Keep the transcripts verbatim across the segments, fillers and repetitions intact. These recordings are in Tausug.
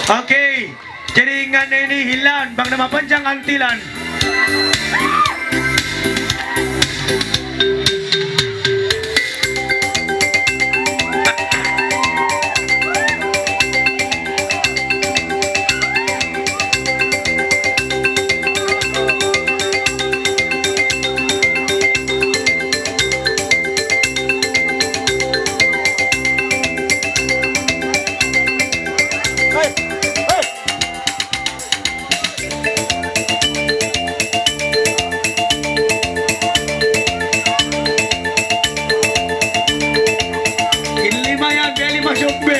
Okay. Jadi, ngan ini hilan, bang na mapanjang antilan. In lima yan, biya' lima siyumpi.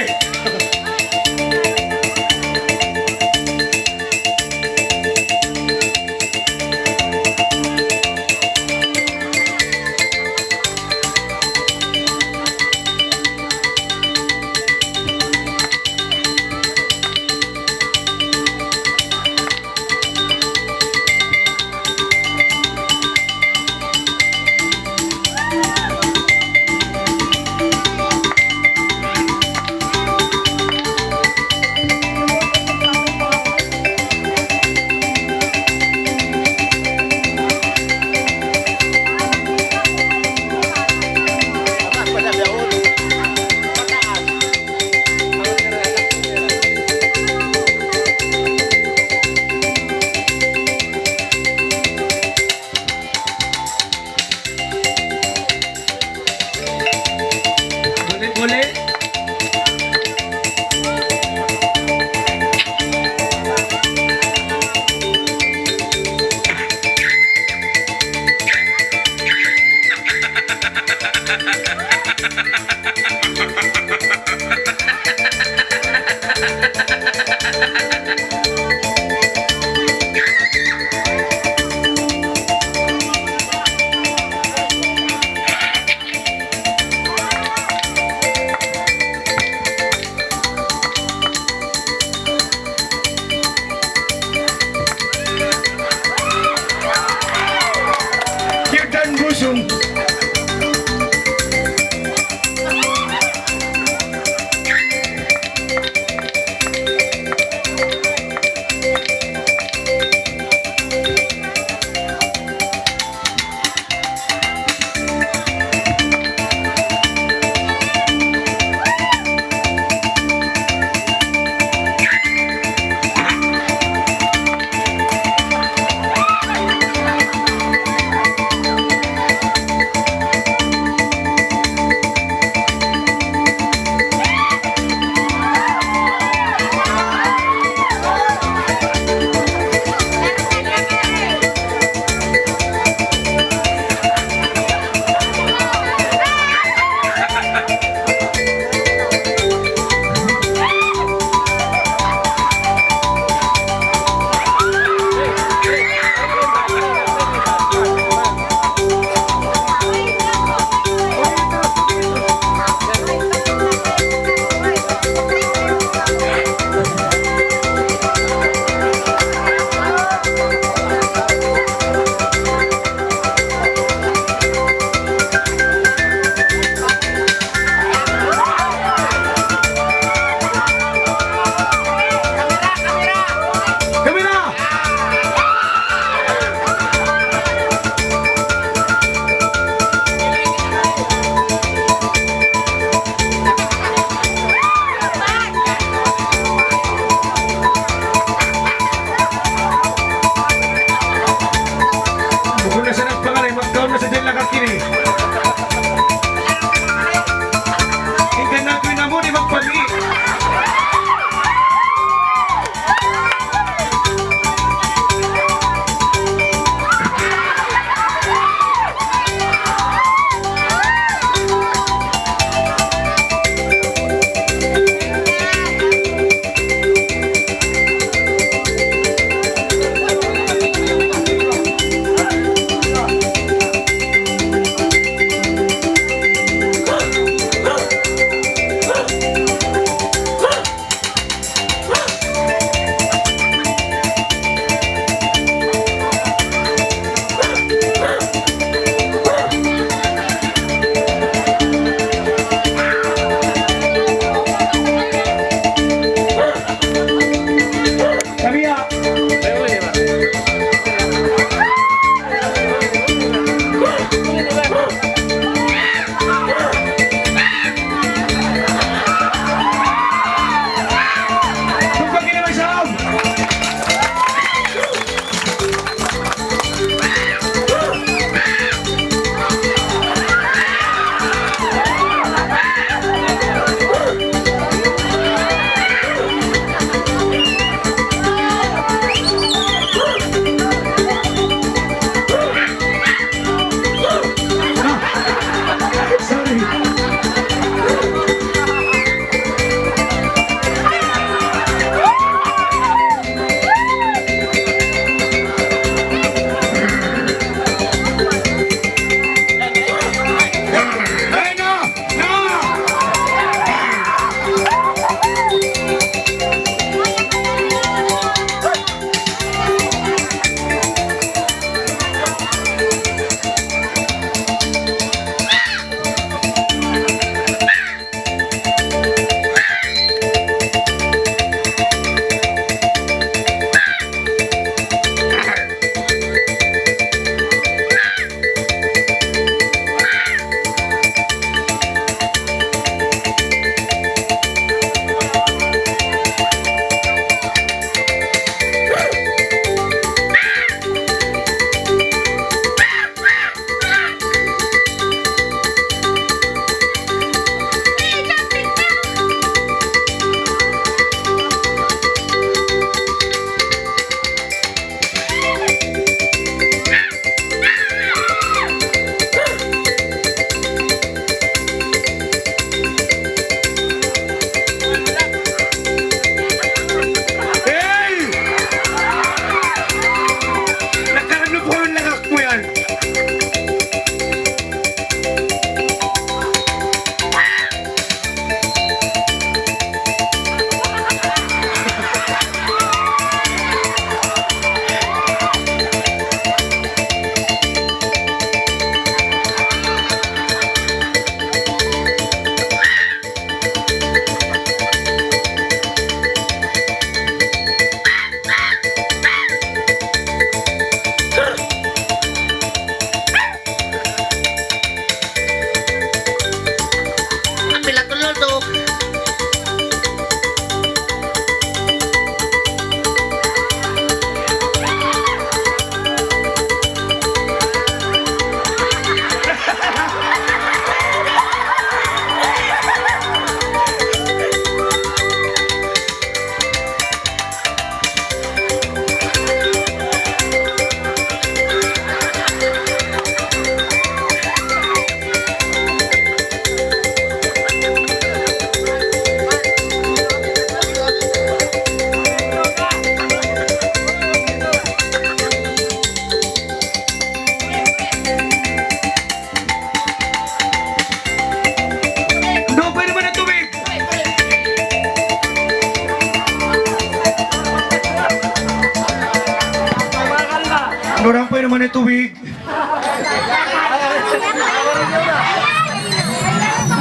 Mana tubig?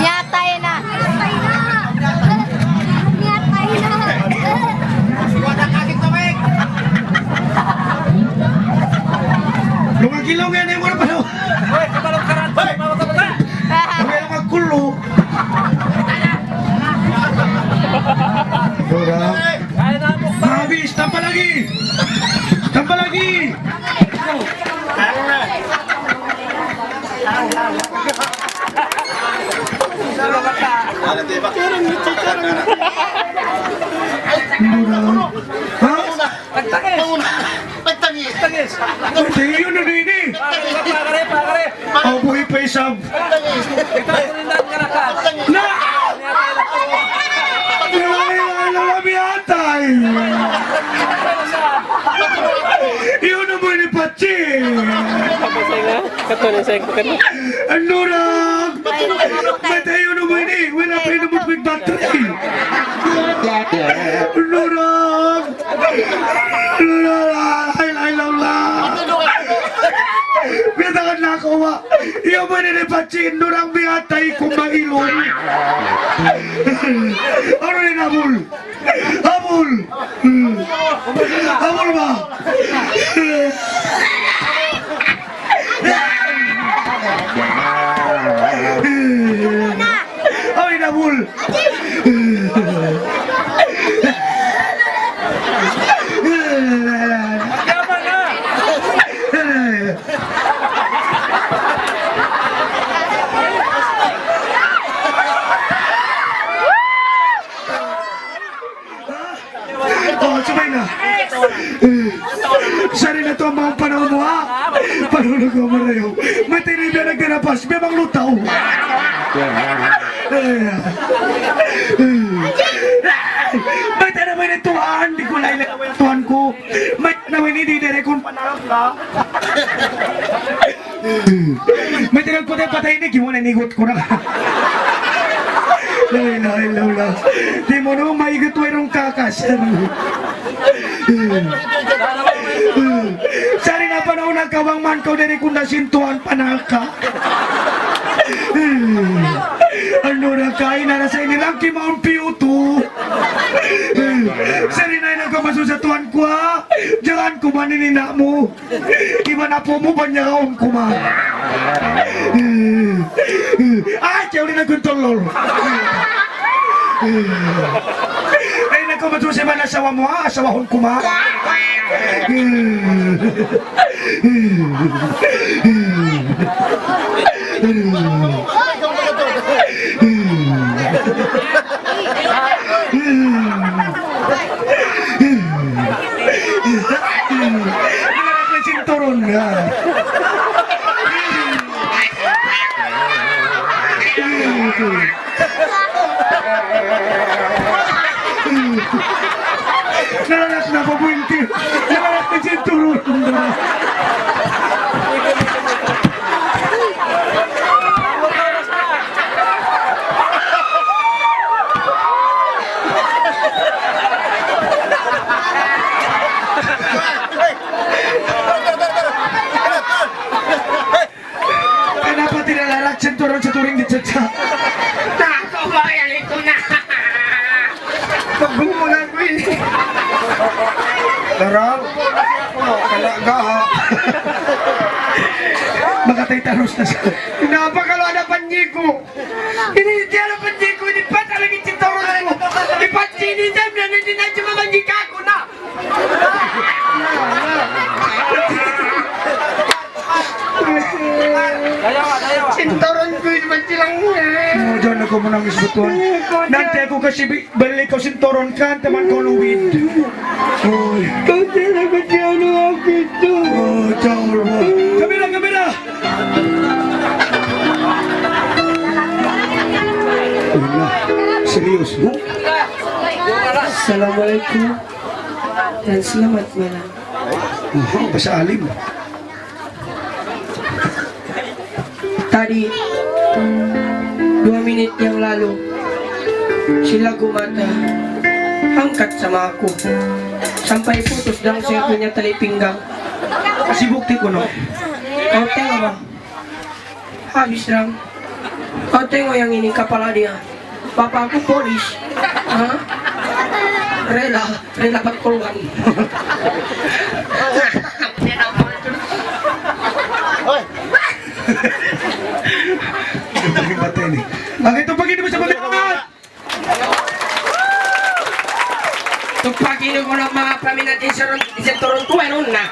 Miyatay na. Miyatay na. Lunga kilong yan, eh, mura pa daw. Hoy, kabalong karan, hoy, mga kabataan. Kami ang magkulo. Mura. Habis, tampa lagi. Tampa lagi. Mura. Ha? Nagtangis. Nagtangis. Nagtangis. Nagtangis. Yun na rin eh. Pagare, pagare, pagare. Aw, buhi pa isab. Na! Ay, ay, ay, ay, ay, atay. Yun na buhi ni Pachi. Tapos ay nga, kato na sa ikutan. Ano na? Matay, yun na buhi ni. Wala pa yun na buhi ni battery. Ano na? Ay, ay, ay, ay. Bitakan na ako, wa. Iyo ba nini pachin, durang biyatay kung mailong. Ano ni Abul? Abul! Hmm. Abul ba? Ay, Abul! Oh, subay na. Sari na tuud in manga panahun mu, ha? Panahun mu marayaw. Matay na in biya' nagtirapas, biya' bang lutaw. Matay na in tuan, di' ku lain tuan ku. Matay na in di' diri kun panahun ka. May tinagpatay-patay ini, gimana ini, igut ku na. La ilaha illallah. Di' mu na maigut, wayruun kakasir. Sari na panahun na kabang man kaw dari kunda sintuan panaka. Anu na kain na sa ini lang kimaun piutu. Sari na ina ka masusa tuan ku, ha? Jangan ku manin ina' mu. Iban apu' mu banyakaun ku man. Ay, tiyaw rin na kuntulol. Ay, naku, matusi man asawa mu, ha? Asawahun ku man. Nalak na sinturun na. Nalak na pabuinti. Nalak na sinturun na. Kenapa tidak larat sinturun saturing di cecak? Nah, kau bayar itu, nah. Pagbumungan ko ini. Tarang. Kala gaha. Makatay tarus na siya. Kenapa kalau ada panjiku? Ini dia ada panjiku, ini patah lagi sinturun aku. Di panji ini jam dan ini na cuma panji aku, nah. Sinturun ku ini panji lang niya. Oh, jangan aku menangis betul. Nanti aku kasih bi-, beli kau sinturun kan, teman kau Luwid. Oh. Kau tidak kau dia lu aku itu. Oh, jauh. Kamera, kamera. Wala'. Serius, bu? Assalamualaikum dan selamat malam. Aha, bahasa alim. Tadi, dua minit yang lalu, si Lagu Mata angkat sama aku. Sampai putus daw siya punya tali pinggang. Kasi bukti kunu'. Kau tengok, bang. Habis lang. Kau tengok yang ini kepala dia. Bapak aku polis. Ha? Rela, rela berkorban. Ang ito pag-inom sa pagkakas. Tupag-inom mo ng mga paminat sa turun-, sa turun-, tuwan na.